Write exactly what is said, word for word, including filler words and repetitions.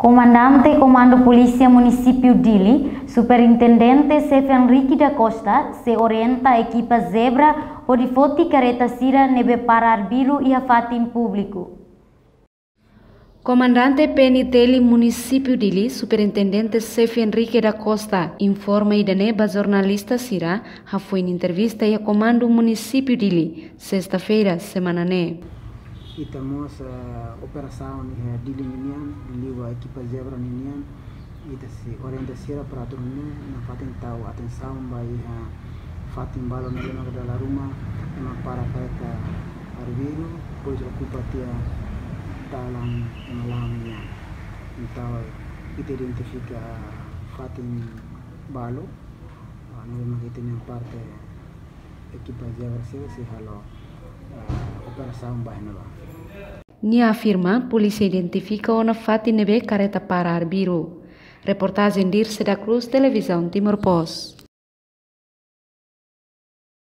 Komandante Komandu Polísia Munisípiu Dili, Superintendente Xefe Henrique da Costa, sei orienta ekipa Zebra hodi foti kareta sira ne'ebé para arbiru iha fatin públiku. Komandante P N T L Munisípiu Dili, Superintendente Xefe Henrique da Costa, informa ida-ne'e ba jornalista sira, hafoin entrevista iha Komandu Munisípiu Dili, sesta-feira, semana ne'e. Ita mós, eh, operasaun iha Dili ninian, liuliu ekipa Zebra ninian, ita sei orienta sira para atu nune'e, nafatin tau atensaun ba iha fatin balu ne'ebé mak dala ruma ema para kareta arbiru, depois okupa tiha dalan ema la'o nian. Entaun, ita identifika fatin balu, ah, ne'ebé mak ita-nia parte ekipa Zebra sira sei halo, ah, operasaun ba iha ne'ebá. Nia afirma, polísia identifika ona fatin ne'ebé kareta para arbiru. Reportajen Dirce da Cruz, Televizaun Timor Post.